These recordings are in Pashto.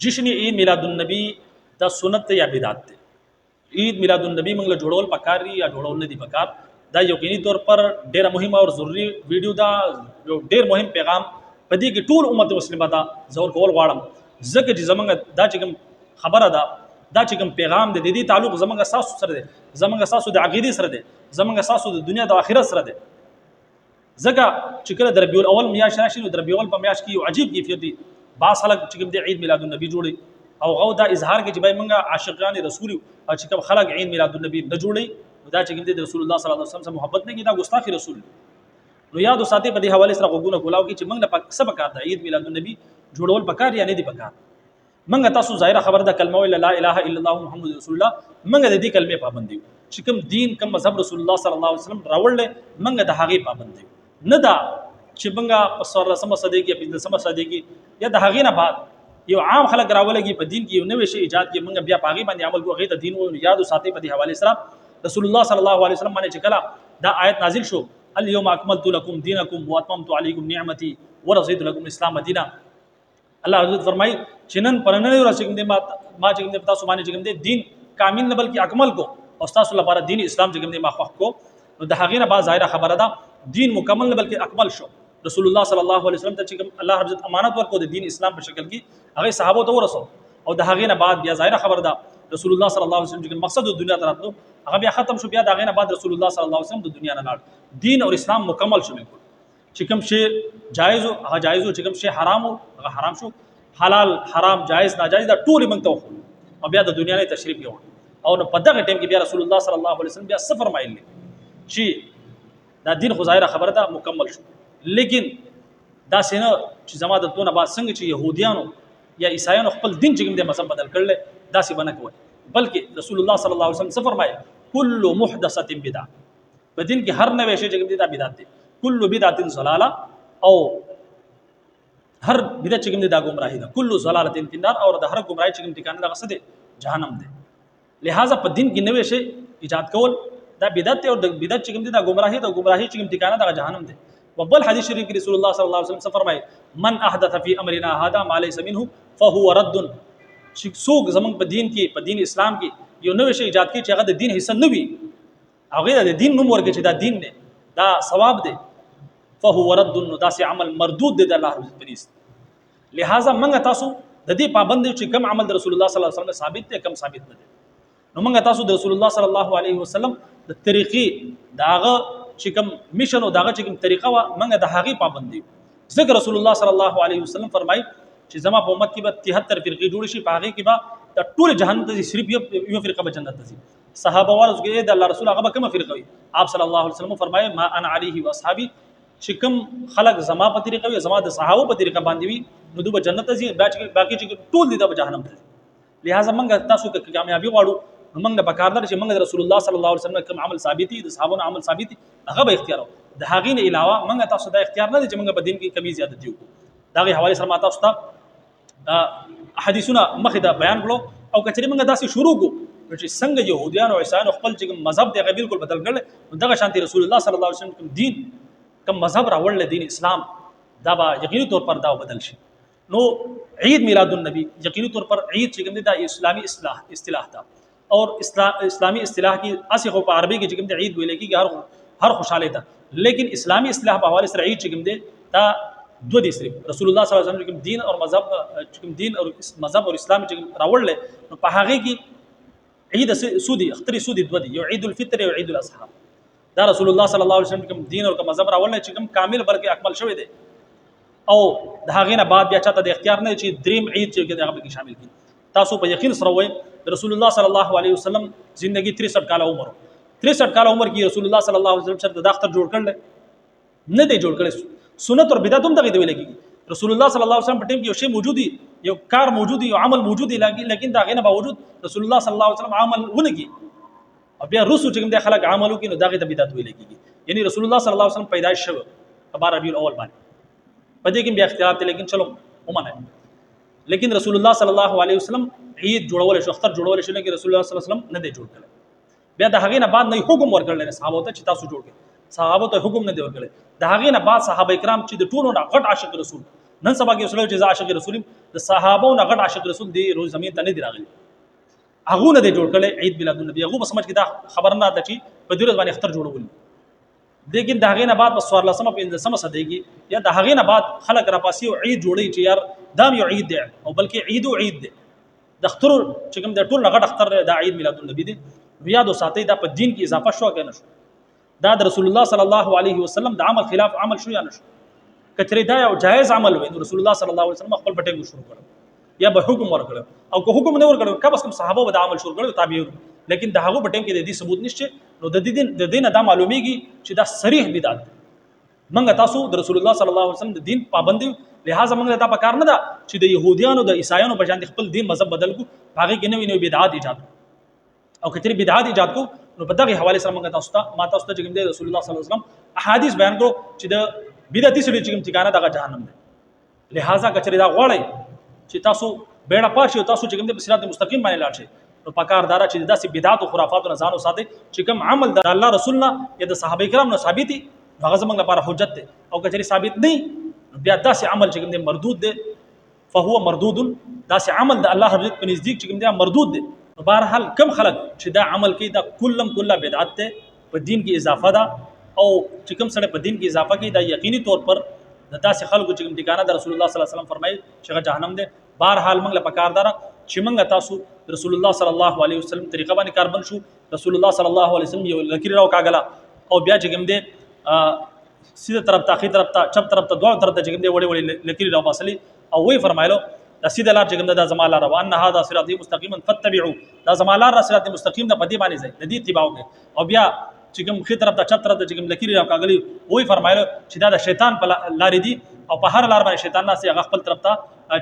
جشن عید میلاد النبی دا سنت دی یا بدعت دی؟ عید میلاد النبی موږ له جوړول پکار دي یا جوړول نه دي پکار؟ دا یقیني طور پر ډیره مهمه او ضروري ویډیو ده. یو ډیر مهم پیغام په دې کې ټول امت مسلمه ته زور کول غواړم، ځکه چې زمونږ دا چې کوم خبره ده، دا چې کوم پیغام دی، د دې تعلق زمونږ ستاسو سره دی، زمونږ ستاسو د عقیدې سره دی، زمونږ ستاسو د دنیا د آخرت سره دی. ځکه چې کله د ربیع الاول میاشت راشي، نو د ربیع الاول په میاشت کې یو عجیب کیفیت دی. بعض خلک چې کوم د عید میلاد النبی جوړي او غو دا اظهار کوي چې بای مونږه عاشقان رسول یو، او چې کوم خلک عید میلاد النبی نه جوړي، نو دا چې کوم د رسول الله صلی الله علیه وسلم سره محبت نه کوي، دا ګستاخی رسول دی. نو یاد وساتئ، په دې حواله سره غوږونه کولاو کې چې مونږ نه څه پکار ده، عید میلاد النبی جوړول پکار یا نه دی پکار؟ مونږ تاسو ظاهره خبره ده، کلمه ویل لا اله الا الله محمد رسول الله، مونږ د دې کلمې پابند یو چې کوم دین، کوم مذهب رسول الله صلی الله علیه وسلم راوړل، مونږ د هغې پابند یو. نه دا چې مونږ په 14مه صدۍ کې، 15مه صدۍ کې یا د هغې نه بعد یو عام خلک راولګي، په دین کې یو نوی شی ایجاد کړي، مونږ بیا په هغې باندې عمل کوو، هغې ته دین وایو. یاد وساتئ، په دې حوالې سره رسول الله صلی الله علیه وسلم باندې چې کله دا آیت نازل شو، اليوم اکملت لكم دینکم واتممت علیکم نعمتي ورضیت لكم الاسلام دینا، الله حضرت فرمایي چې نن پر نن ورځ چې کوم دی ما چې کوم دی تاسو باندې چې کوم دی دین کامل نه بلکې اکمل کو، او تاسو لپاره دین اسلام چې کوم دی ما خوښ کو. نو د هغې نه بعد ظاهره خبره ده، دین مکمل نه بلکې اکمل شو. رسول الله صلی الله علیه وسلم ته چې کوم الله رب عزت امانت ورکو د دین اسلام په شکل کې، هغه صحابه ته ورسو، او د هغې نه بعد بیا ظاهره خبره ده، رسول الله صلی الله علیه وسلم چې کوم مقصد د دنیا ته راتلو، هغه بیا ختم شو. بیا د هغې نه بعد رسول الله صلی الله علیه وسلم د دنیا نه لاړ، دین او اسلام مکمل شو بالکل. چې کوم شی جایز او هغه جایز او چې کوم شی حرام او هغه حرام شو، حلال حرام جایز ناجایز دا ټول موږ ته وخو، او بیا د دنیا نه تشریف یو. او نو په دغه ټیم کې بیا رسول الله صلی الله علیه وسلم بیا څه فرمایلی چې دا دین خو ظاهره خبره ده مکمل شو، لیکن دا سینه چې زما د تونه بعد څنګه چې يهوديانو یا عیسایانو خپل دین چې کوم دی مذهب بدل کړل، دا څه بنه کوي، بلکې رسول الله صلی الله علیه وسلم څه فرمایي؟ کل محدثه بدعه. په دین کې هر نوې شی چې کوم دی دا بدعت دی. کل بدعت ضلاله، او هر بدعت چې کوم دی دا گمراهی ده. کل ضلاله فی النار، او د هر گمراهی چې کوم ټکانه دغه څه دی، جهنم دی. لہذا په دین کې نوې شی ایجاد کول دا بدعت دی، او د بدعت چې کوم دی دا گمراهی ده، گمراهی چې کوم ټکانه دغه جهنم دی. وبل حدیث شریف کې رسول الله صلی الله علیه وسلم څه فرمایي؟ من احدث فی امرنا هذا ما ليس منه فهو رد. چې څوک زمونږ په دین کې، په دین اسلام کې یو نوې شی ایجاد کړي چې هغه د دین حصہ نه وي، هغه د دین نوم ورکړي چې دا دین دی، دا ثواب دی، فهو رد، نو داسې عمل مردود دی د الله رب پنيست. لہذا موږ تاسو د دې پابند یو چې کوم عمل د رسول الله صلی الله علیه وسلم ثابت دی، کوم ثابت نه دی. نو موږ تاسو د رسول الله صلی الله علیه وسلم د طریقې، داغه چې کوم میشن او داغه چې کوم طریقه وا، موږ د هغې پابند یو. ځکه رسول الله صلی الله علیه وسلم فرمایي چې زما په امت کې به 73 فرقې جوړ شي، په هغې کې به د ټول جهنم ته ځي، صرف یو فرقه به جنت ته ځي. صحابه ورز کې د الله رسول هغه به کومه فرقه وي؟ آپ صلی الله علیه وسلم فرمایي ما انا علیه و اصحابي، چې کوم خلک زما په طریقه وي، زما د صحابه په طریقه باندې وي، نو دوی به جنت ته ځي، باقي چې ټول دي دا به جهنم ته ځي. لہذا موږ تاسو که کامیابی غواړو، نو موږ په کار ده چې موږ د رسول الله صلی الله علیه وسلم کوم عمل ثابت دي، د صحابو عمل ثابت دي، هغه به اختیار. د هغې نه علاوه موږ تاسو دا اختیار نه دي چې موږ په دین کې کمی زیادتی وکړو. دا غي حواله سره ما تاسو ته حدیثونه مخې ته بیان کړو. او کچري موږ داسې شروع کو نو چې څنګه يهوديان او عیسایانو خپل چې مذهب دی هغه بالکل بدل کړل، نو دغه شانتي رسول الله صلی الله علیه وسلم کوم دین، کوم مذهب راوړل، دین اسلام، دا به یقیني طور پر دا بدل شي. نو عید میلاد النبی یقیني طور پر عید چې کوم دی دا اسلامي اصطلاح ده، اور اسلامی اصطلاح کې اسی خو په عربي کې چې کوم دی عید ویل کېږي هر خوشاله ده، لیکن اسلامی اصطلاح په حواله سره عید چې کوم دی دا دو دي. صرف رسول الله صلی الله علیه وسلم کوم دین او مذهب، کوم دین او مذهب او اسلام چې راوړل، نو په هغه کې عید سودی اختری سودی دو دي، یو عید الفطر او عید الاضحی. دا رسول الله صلی الله علیه وسلم کوم دین او کوم مذهب راوړل چې کوم کامل بلکې اکمل شوی دی، او د هغې نه بعد بیا چاته د اختیار نه چې دریم عید چې هغه پکې شامل کړي. تاسو په یقین سره وایئ، رسول الله صلی الله علیه وسلم زندگی 63 کاله عمر، 63 کاله عمر کې رسول الله صلی الله علیه وسلم چرته د اختر جوړ کړل؟ نه دی جوړ کړی. سنت او بدعت هم دغه دی ویل کېږي. رسول الله صلی الله علیه وسلم په ټیم کې یو شی موجود دی، یو کار موجود دی، یو عمل موجود دی، لیکن دا غینه باوجود رسول الله صلی الله علیه وسلم عمل ونګي، او بیا رسو چې کوم د خلک عمل وکړي، نو دغه ته بدعت ویل کېږي. یعنی رسول الله صلی الله علیه وسلم پیدایش شو په 12 ربیع الاول باندې، په دې کې بیا اختلاف دی، لیکن چلو ومنه، لیکن رسول الله صلی الله علیه وسلم عید جوړول شو، اختر جوړول شو، لیکن رسول الله صلی الله علیه وسلم نه دی جوړ کړی. بیا د هغې نه بعد نه حکم ورکړل صحابه ته چې تاسو جوړ کړئ، صحابه ته حکم نه دی ورکړی. د هغې نه بعد صحابه کرام چې د ټولو نه غټ عاشق رسول، نن سبا کې وسره چې زه عاشق رسول د صحابو نه غټ عاشق رسول دی روز زمين ته نه دی راغلی، هغه نه دی جوړ کړي عید میلاد النبی. هغه په سمج کې دا خبر نه ده چې په دې ورځ باندې اختر جوړول، لیکن د هغې نه بعد په 14مه 15مه صدۍ کې یا د هغې نه بعد خلک راپاسي او عید جوړوي چې یار دا یو عید دی، او بلکې عید او عید دی د اختر چې کوم د ټول نه غټ اختر دی دا عید میلاد النبی دی. نو یاد وساتئ دا په دین کې اضافه شو که نه شو؟ دا د رسول الله صلی الله علیه وسلم د عمل خلاف عمل شو یا نه شو؟ که چېرې دا یو جایز عمل وي نو رسول الله صلی الله علیه وسلم خپل په ټیم شروع کړو یا به حکم ورکړو، او که حکم نه ورکړو کم از کم صحابه به د عمل شروع کړو، تابعین، لیکن د هغو په ټیم کې د دې ثبوت نشته. نو د دې د دینه دا معلومیږي چې دا صریح بدعت دی. منګه تاسو د رسول الله صلی الله علیه وسلم د دین پابند یو، لہذا منګه دا پکار نه ده چې د يهودیانو د عیسایانو په شان خپل دین مذهب بدل کو، هغه کې نوې نوې بدعات ایجاد کو. او کچری بدعات ایجاد کو نو په دغه حواله سره موږ تاسو ته ما تاسو ته چې کوم دی رسول الله صلی الله علیه وسلم احادیث بیان کړو چې د بدعتي سړي چې کوم ټھکانه دغه جهنم دی. لہذا کچری دا غواړی چې تاسو بیړه پاشي او تاسو چې کوم دی په صراط مستقیم باندې لاړ شئ نو پکار دارا چې داسې بدعات او خرافاتو نه ځان وساتئ چې کوم عمل د الله رسول نه یا د صحابه کرام نه ثابت دي هغه زمونږ لپاره حجت دی، او کچری ثابت نه بیا داسې عمل چې کوم دی مردود دی، فهو مردود، داسې عمل د الله رب عزت په نزدیک چې کوم دی مردود دی. نو بهرحال کم خلک چې دا عمل کوي دا کلم کله بدعت دی، په دین کې اضافه ده، او چې کوم سړی په دین کې اضافه کوي دا یقیني طور پر د داسې خلکو چې کوم ټھکانه د رسول الله صلی الله علیه وسلم فرمایي چې هغه جهنم دی. بهرحال موږ له پکار دره چې موږ تاسو رسول الله صلی الله علیه وسلم طریقه باندې کاربن شو. رسول الله صلی الله علیه وسلم یو لکیر راو کاګله او بیا چې کوم دی سیده طرف ته، ښي طرف ته، چپ طرف ته، دواړو طرف ته چې کوم دی وړې وړې لکیرې راوباسلې او ویې فرمایلو دا سیده لار چې کوم ده دا زما لاره، وان هذا صراطي مستقیما فاتبعوا، دا زما لار را صراط مستقیم ده په دې باندې ځئ، د دې اتباع وکړئ. او بیا چې کوم ښي طرف ته چپ طرف ته چې کوم لکیرې راکاږلې ویې فرمایلو چې دا د شیطان په لارې دي او په هر لار باندې شیطان ناست دی، هغه خپل طرف ته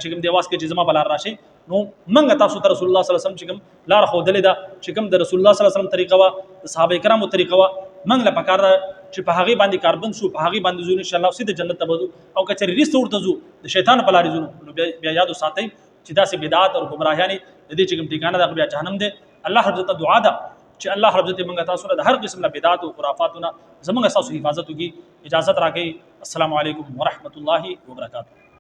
چې کوم دی واس کوي چې زما په لار راشي. نو موږ تاسو ته رسول الله صلی الله علیه وسلم چې کوم لار ښودلې ده چې کوم د رسول الله صلی الله علیه وسلم طریقه وه، د صحابه کرامو طریقه وه، موږ له پکار ده چې په هغې باندې کاربند شو، په هغې باندې ځو، ان شاء الله سیده جنت ته به ځو. او که چېرې وروسته ورته ځو د شیطان په لارې ځو نو بیا یاد وساتئ چې داسې بدعات او ګمراهیانې د دې چې کوم ټھکانه ده بیا جهنم دی. الله رب عزت دعا ده چې الله رب عزت موږ تاسو له هر قسم له بدعات او خرافاتو نه زموږ تاسو حفاظت وکړي. اجازه راکړئ. السلام علیکم ورحمت الله وبرکاته.